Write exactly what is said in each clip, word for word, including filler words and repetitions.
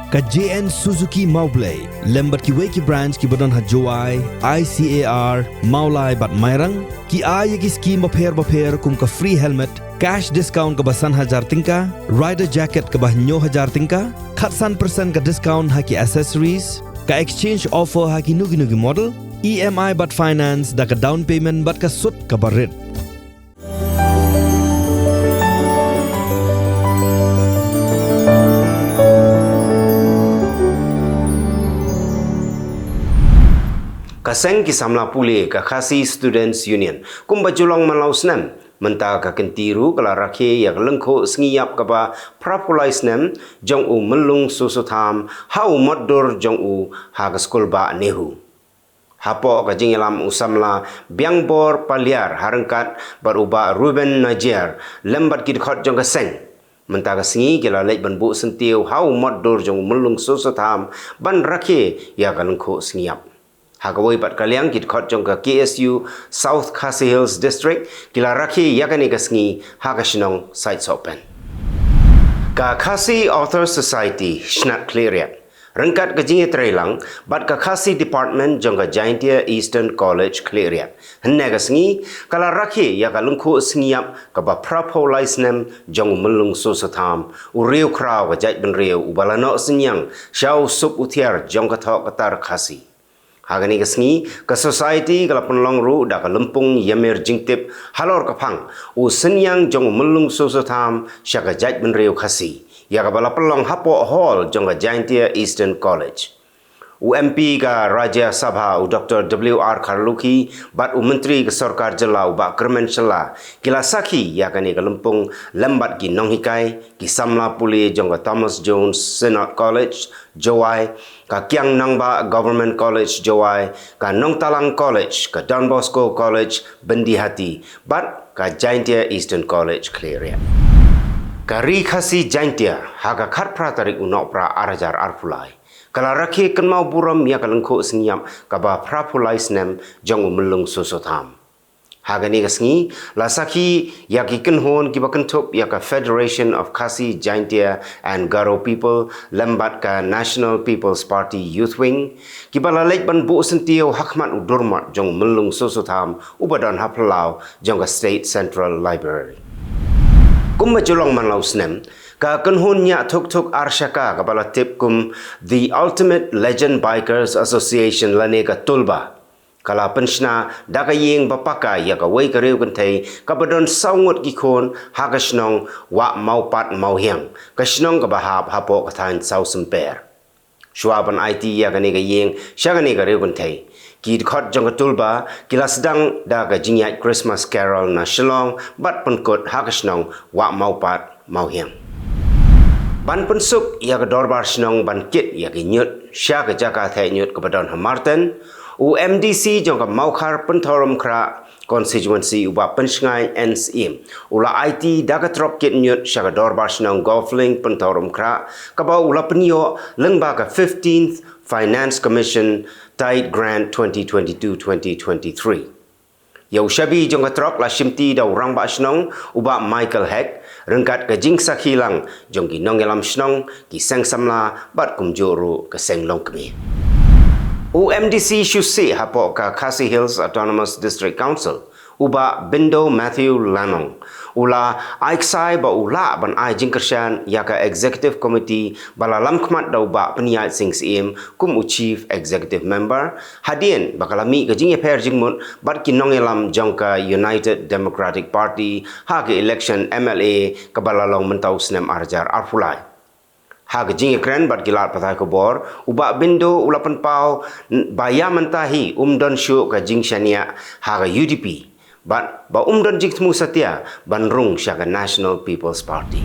Ka J N Suzuki Mawblei lem bad kiwei ki branch kiba don ha Jowai, I C A R, Mawlai bad Mairang ki ai ïa ki skim bapher bapher kum ka free helmet, cash discount kaba san hajar tyngka, rider jacket kaba hynñiew hajar tyngka, khatsan percent ka discount ha ki accessories, ka exchange offer ha kino kino ki model, E M I bad finance da ka down payment bad ka sut kaba rit. Ka seng ki samla pule ka Khasi Students Union kumba ju long man la u snem, mynta ka kynti ruh ka la rakhe ïa ka lyngkhuh sngi ïap kaba phraphew lai snem jong u Myllung Soso Tham ha u mot dur jong u ha ka skul bah NEHU. Hapoh ka jingïalam u samla Biangbor Paliar ha ryngkat bad u bah Reuben Najiar lem bad ki dkhot jong ka seng, mynta ka sngi ki la leit ban buh syntiew ha u mot dur jong u Myllung Soso Tham ban rakhe ïa ka lyngkhuh sngi ïap. Ha kawei pat ka liang, ki dkhot jong ka K S U South Khasi Hills District ki la rakhe ïa kane ka sngi ha ka shnong Saitsohpen. Ka Khasi Author Society Shnat Khliehriat ryngkat ka jingïatreilang bad ka Khasi Department jong ka Jaintia Eastern College Khliehriat hynne ka sngi ka la rakhe ïa ka lyngkhuh sngi ïap kaba phraphew lai snem jong u Myllung Soso Tham, u riewkhraw ka jaitbynriew uba la noh synñiang sha u sup u thiar jong ka thoh ka tar Khasi. Ha kane ka sngi ka society ka la pynlong ruh da ka lympung ïamir jingtip halor ka phang u synñiang jong u Myllung Soso Tham sha ka jaitbynriew Khasi, ïa kaba la pynlong hapoh hall jong ka Jaintia Eastern College. U M P ka Rajya Sabha u Doctor W R Kharlukhi bad u Myntri ka Sorkar Jylla u bah Kyrmen Shylla ki la sakhi ïa kane ka lympung lem bad ki nonghikai, ki samla pule jong ka Thomas Jones Synod College Jowai, ka Kiang Nangbah Government College Jowai, ka Nongtalang College, ka Don Bosco College Byndihati bad ka Jaintia Eastern College Khliehriat. Ka Ri Khasi Jaintia ha ka khatphra tarik u Nohprah ar hajar arphew lai ka la rakhe kynmaw burom ïa ka lyngkhuh sngi ïap kaba phraphew lai snem jong u Myllung Soso Tham. Ha kane ka sngi la sakhi ïa ki kynhun kiba kynthup ïa ka Federation of Khasi Jaintia and Garo People lem bad ka National People's Party Youth Wing kiba la leit ban buh syntiew ha khmat u durmot jong u Myllung Soso Tham uba don ha phyllaw jong ka State Central Library. Kumba ju long man la u snem, ka kynhun ñiah thuk thuk ar shaka kaba la tip kum The Ultimate Legend Bikers Association lane ka TULBA ka la pynshna da ka ïing ba paka ïa kawei ka riew kynthei kaba don saw ngut ki khun ha ka shnong Wah Mawpat Mawhiang, ka shnong kaba hap hapoh ka thaiñ Sawsymper. Shuwa ban aiti ïa kane ka ïing sha kane ka riew kynthei, ki dkhot jong ka TULBA ki la sdang da ka jingïaid Christmas Carol na Shillong bad pynkut ha ka shnong Wah Mawpat Mawhiang. Ban pynsuk ïa ka dorbar shnong ban kit ïa ki ñiut sha ka jaka theh ñiut kaba don ha Marten, u M D C jong ka Mawkhar Pynthorumkhrah Constituency u bah Pynshngaiñ N Syiem u la aiti da ka trok kit ñiut sha ka dorbar shnong Golflink Pynthorumkhrah kaba u la pynïoh lyngba ka fifteenth Finance Commission Tied Grant twenty twenty-two twenty twenty-three. Ïa u shabi jong ka trok la shimti da u rangbah shnong u bah Michael Heck ryngkat ka jingsakhi lang jong ki nongïalam shnong, ki seng samla bad kumjuh ruh ka seng longkmie. U M D C shu sih hapoh ka Khasi Hills Autonomous District Council u bah Bindo Matthew Lamong u la ai ksai ba u lah ban ai jingkyrshan ïa ka Executive Committee ba la lamkhmat da u bah Pynïaid Sing Syiem kum u Chief Executive Member, hadien ba ka la mih ka jingïapher jingmut bad ki nongïalam jong ka United Democratic Party ha ka election M L A kaba la long mynta u snem ar hajar arphew lai. Ha ka jingïakren bad ki lad pathai khubor, u bah Bindo u la pynpaw ba ïa mynta hi um don shuh ka jingshaniah ha ka U D P bad ba um don jingthmu satia ban rung sha ka National People's Party.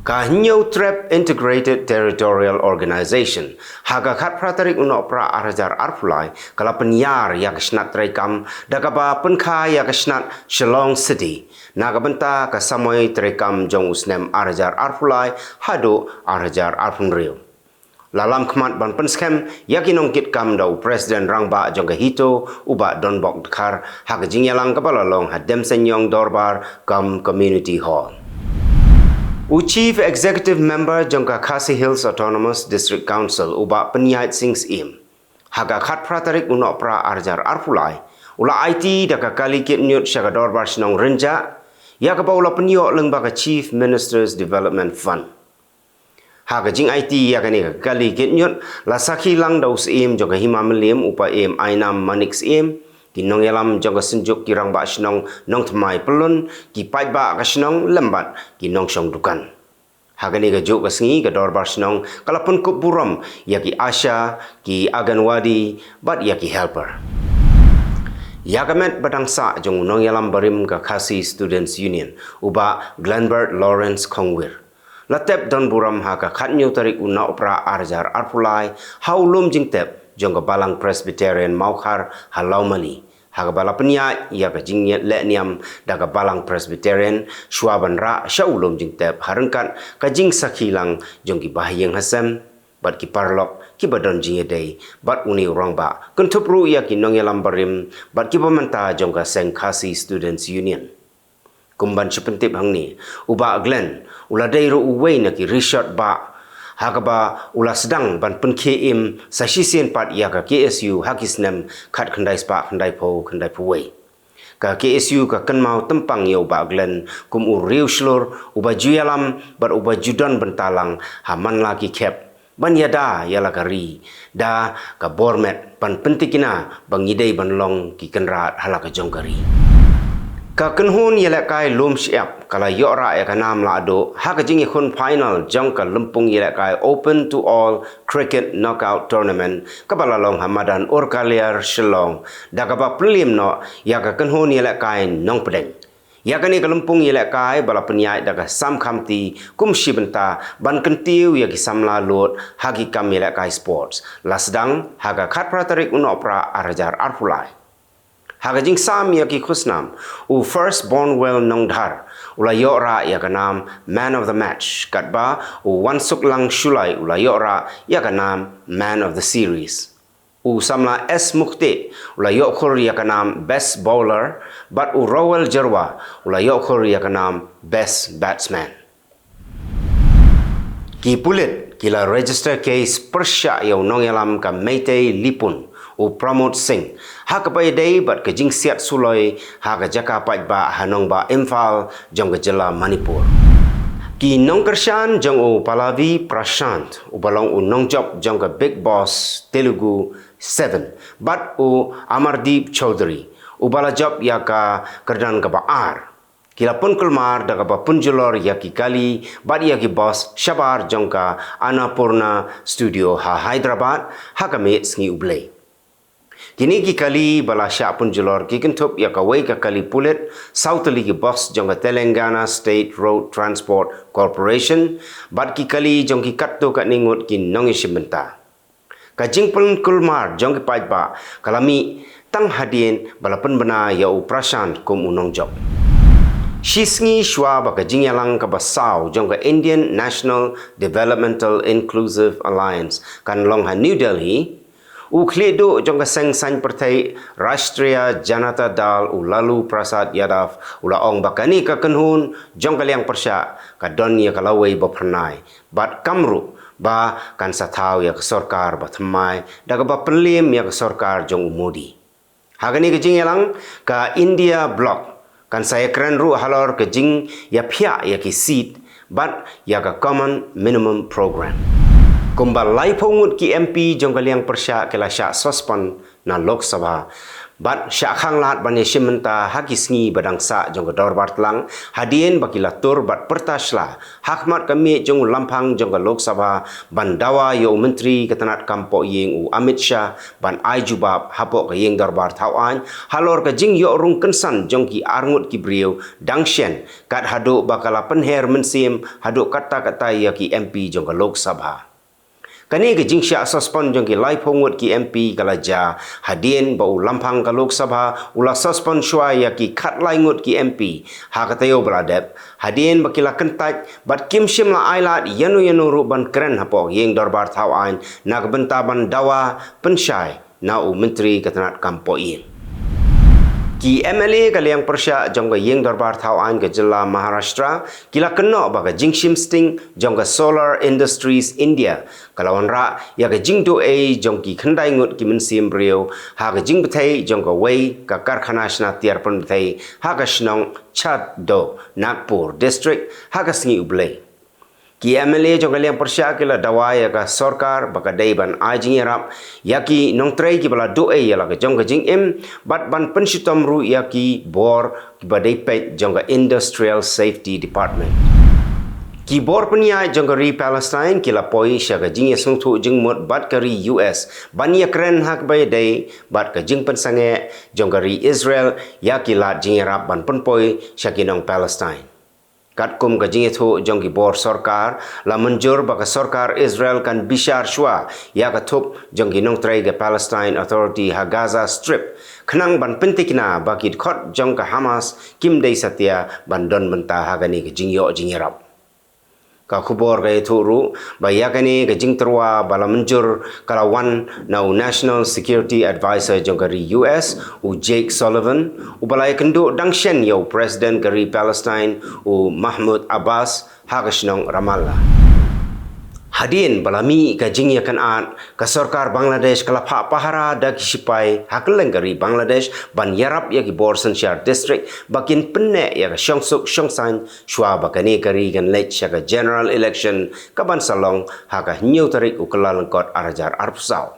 Ka Hynñiewtrep Integrated Territorial Organization ha ka khatphra tarik u Nohprah ar hajar arphew lai ka la pynïar ïa ka shnat treikam da kaba pynkha ïa ka shnat Shillong City na ka bynta ka samoi treikam jong u snem ar hajar arphew lai haduh ar hajar arphew hynriew. La lamkhmat ban pynskhem ïa ki nongkitkam da u President Rangbah jong ka HITO u bah Donbok Dkhar ha ka jingïalang kaba la long ha Demseiñiong Dorbar cum Community Hall. U Chief Executive Member jong ka Khasi Hills Autonomous District Council, u Bah Pyniaid Singh Syiem, ha ka khatphra tarik u Nohprah arhajar arphew lai, u la aiti da ka kali kit ñiut sha ka Dorbar Shnong Rynjah, ïa kaba u la pynïoh lyngba ka Chief Minister's Development Fund. Ha ka jingaiti ïa kane ka kali kit ñiut, la sakhi lang da u Syiem jong ka Hima Mylliem, u Paiem Ainam Manik Syiem, ki nongïalam jong ka Synjuk ki Rangbah Shnong Nongthymmai Pyllun, ki paidbah ka shnong lem bad ki nongshong dukan. Ha kane kajuh ka sngi, ka Dorbar Shnong ka la pynkup burom ïa ki ASHA, ki Anganwadi bad ïa ki helper. Ïa ka met ba dang sah jong u nongïalam barim ka Khasi Students Union, u Bah Glenbert Lawrence Khongwir, la tep don burom ha ka khatñiew tarik u Nohprah arhajar arphew lai, ha u lum jingtep jong ka Balang Presbyterian Mawkhar ha Lawmali, ha kaba la pynïaid ïa ka jingleh niam da ka Balang Presbyterian, shuwa ban rah sha u lum jingtep, ha ryngkat ka jingsakhi lang jong ki bahaïing hasem bad ki paralok kiba don jingïadei bad une u rangbah, kynthup ruh ïa ki nongïalam barim bad kiba mynta jong ka seng Khasi Students Union. Kum ban shu pyntip hangne, u Bah Glenn u la dei ruh uwei na ki rishot bah, ha kaba u la sdang ban pynkhie im sa shisien pat ïa ka K S U ha ki snem khatkhyndai spah khyndaiphew khyndaiphew wei. Ka K S U ka kynmaw tympang ïa u Bah Glenn kum u riewshlur uba ju ïalam bad uba ju don bynta lang ha man la ki khep ban ïada ïa la ka ri da ka bor met ban pyntikna ba ngi dei ban long ki kynrad ha la ka jong ka ri. Ka kynhun ïalehkai lum shyiap ka la ïoh rah ïa ka nam lahduh ha ka jingïakhun final jong ka lympung ïalehkai Open to All Cricket Knockout Tournament kaba la long ha madan Urkaliar, Shillong, da kaba pynliem noh ïa ka kynhun ïalehkai Nongpdeng. Ïa kane ka lympung ïalehkai ba la pynïaid da ka Sam Khamti kum shi bynta ban kyntiew ïa ki samla lud ha ki kam ïalehkai sports, la sdang ha ka khatphra tarik u Nohprah arhajar arphew lai. Ha ka jingsam ïa ki khusnam, u First Bornwell Nongdhar u la ïoh rah ïa ka nam Man of the Match, katba u Wansuklang Shullai u la ïoh rah ïa ka nam Man of the Series. U samla S Mukteh u la ïoh khur ïa ka nam Best Bowler, bad u Rowell Jyrwa u la ïoh khur ïa ka nam Best Batsman. Ki pulit ki la register case pyrshah ïa u nongïalam ka Meitei Lipun, u Pramod Singh, ha kaba ïadei bad ka jingsiat suloi ha ka jaka paidbah ha nongbah Imphal jong ka jylla Manipur. Ki nongkyrshan jong u Pallavi Prashant, uba long u nongjop jong ka Bigg Boss Telugu Seven, bad u Amardeep Chowdhury, uba la jop ïa ka kyrdan kaba ar, ki la pynkulmar da kaba pynjulor ïa ki kali bad ïa ki boss shabar jong ka Annapurna Studio ha Hyderabad ha ka miet sngi U Blei. Kine ki kali ba la shah pynjulor ki kynthup ïa kawei ka kali pulit, saw tylli ki boss jong ka Telangana State Road Transport Corporation, bad ki kali jong ki katto katne ngut ki nongïashim bynta. Ka jingpynkulmar jong ki paidbah ka la mih tang hadien ba la pynbna ïa u Prashant kum u nongjop. Shi sngi shuwa ba ka jingïalang kaba saw jong ka Indian National Developmental Inclusive Alliance kan long ha New Delhi, u khlieh duh jong ka seng saiñ pyrthei Rashtriya Janata Dal, u Lalu Prasad Yadav, u la ong ba kane ka kynhun jong ka liang pyrshah ka don ïa ka lawei ba phyrnai, bad kam ruh ba kan sa thaw ïa ka sorkar ba thymmai da kaba pynliem ïa ka sorkar jong u Modi. Ha kane ka jingïalang, ka India Bloc kan sa ïakren ruh halor ka jingïaphiah ïa ki seat bad ïa ka Common Minimum Programme. Kumba laiphew ngut ki M P jong ka liang pyrshah ki la shah suspend na Lok Sabha bad shah khanglad ban ïashim bynta ha ki sngi ba dang sah jong ka dorbar tlang, hadien ba ki la tur bad pyrta shla ha khmat ka miej jong u lamphang jong ka Lok Sabha ban dawa ïa u Myntri ka tnat kam poh ïing u Amit Shah ban ai jubab hapoh ka ïing dorbar thaw aiñ halor ka jingïoh rung kynsan jong ki arngut ki briew dang shen, kat haduh ba ka la pynher mynsiem haduh katta katta ïa ki M P jong ka Lok Sabha. Kane ka jingshah suspend jong ki laiphew ngut ki M P ka la jia hadien ba u lamphang ka Lok Sabha u la suspend shuwa ïa ki khatlai ngut ki M P ha ka taïew ba la dep, hadien ba ki la kyntait bad kim shym la ailad ïano ïano ruh ban kren hapoh ïing dorbar thaw aiñ na ka bynta ban dawa pynshai na u Myntri ka tnat kam poh ïing. Ki M L A ka liang pyrshah jong ka Ïing Dorbar Thaw Aiñ ka jylla Maharashtra ki la kynnoh ba ka jingshim sting jong ka Solar Industries India ka la wanrah ïa ka jingduh ei jong ki khyndai ngut ki mynsiem briew ha ka jingbthei jong kawei ka karkhana shna tiar pynbthei ha ka shnong Chatdo, Nagpur District, ha ka sngi U Blei. Ki M L A jong ka liang pyrshah ki la dawa ïa ka sorkar ba ka dei ban ai jingïarap ïa ki nongtrei kiba la duh ei ïa la ka jong ka jingim bad ban pynshitom ruh ïa ki bor kiba dei peit jong ka Industrial Safety Department. Ki bor pynïaid jong ka ri Palestine ki la poi sha ka jingïasngewthuh jingmut bad ka ri U S ban ïakren ha kaba ïadei bad ka jingpynsangeh jong ka ri Israel ïa ki lad jingïarap ban pynpoi sha ki nong Palestine. Katkum ka jingïathuh jong ki bor sorkar, la mynjur ba ka sorkar Israel kan bishar shuwa ïa ka thup jong ki nongtrei ka Palestine Authority ha Gaza Strip, khnang ban pyntikna ba ki dkhot jong ka Hamas kim dei satia ban don bynta ha kane ka jingïoh jingïarap. Ka khubor ka ïathuh ruh ba ïa kane ka jingtyrwa ba la mynjur ka la wan na u National Security Advisor jong ka ri U S, u Jake Sullivan, uba la ïakynduh dang shen ïa u President ka ri Palestine, u Mahmoud Abbas, ha ka shnong Ramallah. Hadien ba la mih ka jingïakynad, ka sorkar Bangladesh ka la phah pahara da ki shipai ha kylleng ka ri Bangladesh ban ïarap ïa ki bor synshar district ba kin pynneh ïa ka shongsuk shongsaiñ shuwa ba kane ka ri kan leit sha ka general election kaban sa long ha ka hynñiew tarik u Kyllalyngkot arhajar arphew saw.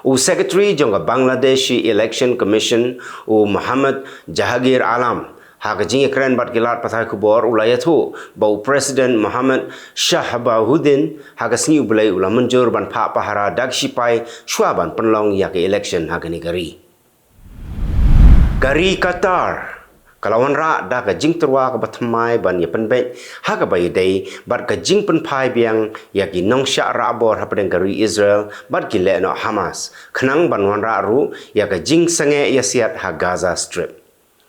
U Secretary jong ka Bangladeshi Election Commission, u Mohammad Jahangir Alam, ha ka jingïakren bad ki lad pathai khubor u la ïathuh ba u President Mohammad Shahabuddin ha ka sngi U Blei u la mynjur ban phah pahara da ki shipai shuwa ban pynlong ïa ka election ha kane ka ri. Ka ri Qatar ka la wanrah da ka jingtyrwa kaba thymmai ban ïapynbeit ha kaba ïadei bad ka jingpynphai biang ïa ki nongshah rahbor hapdeng ka ri Israel bad ki lehnoh Hamas, khnang ban wanrah ruh ïa ka jingsangeh ïasiat ha Gaza Strip.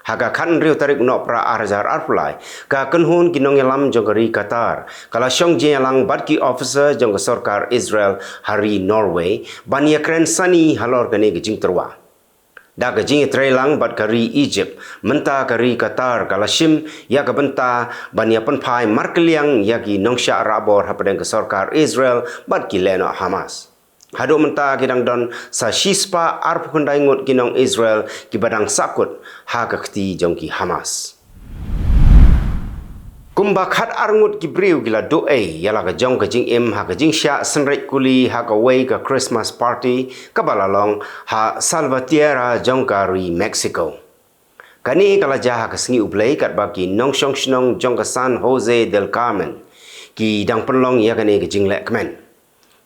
Ha ka khathynriew tarik u Nohprah arhajar arphew lai, ka kynhun ki nongïalam jong ka ri Qatar ka la shong jingïalang bad ki officer jong ka sorkar Israel ha ri Norway ban ïakren sani halor kane ka jingtyrwa. Da ka jingïatreilang bad ka ri Egypt, mynta ka ri Qatar ka la shim ïa ka bynta ban ïapynphai markylliang ïa ki nongshah rahbor hapdeng ka sorkar Israel bad ki lehnoh Hamas. Haduh mynta ki dang don sa shispah arphew khyndai ngut ki nong Israel kiba dang sahkut ha ka kti jong ki Hamas. Kumba khatar ngut ki briew ki la duh ei ïa la ka jong ka jingim ha ka jingshah synreit kuli ha kawei ka Christmas party kaba la long ha Salvatierra jong ka ri Mexico. Kane ka la jia ha ka sngi U Blei katba ki nongshong shnong jong ka San Jose del Carmen ki dang pynlong ïa kane ka jingleh kmen.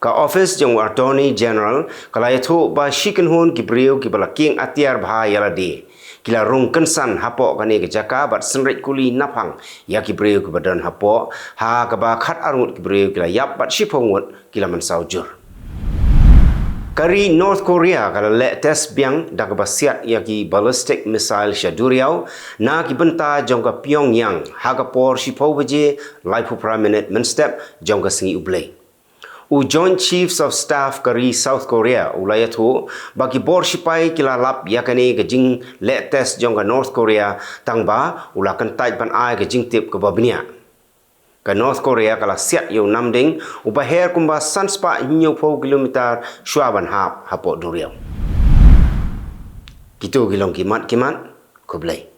Ka office jong u Attorney General ka la ïathuh ba shi kynhun ki briew kiba la kieng atiar bha ïa lade ki la rung kynsan hapoh kane ka jaka bad synreit kuli naphang ïa ki briew kiba don hapoh, ha kaba khatar ngut ki briew ki la ïap bad shiphew ngut ki la mynsaw jur. Ka ri North Korea ka la leh test biang da kaba siat ïa ki ballistic missile sha duriaw na ki bynta jong ka Pyongyang ha ka por shiphew baje laiphew phra minit mynstep jong ka sngi U Blei. U Joint Chiefs of Staff ka ri South Korea u la ïathuh ba ki bor shipai ki la lap ïa kane ka jingleh test jong ka North Korea, tangba u la kyntait ban ai ka jingtip kaba bniah. Ka North Korea ka la siat ïa u namding uba her kumba san spah hynñiewphew kilometer shuwa ban hap hapoh duriaw. Kito ki long ki mat ki mat. Khublei.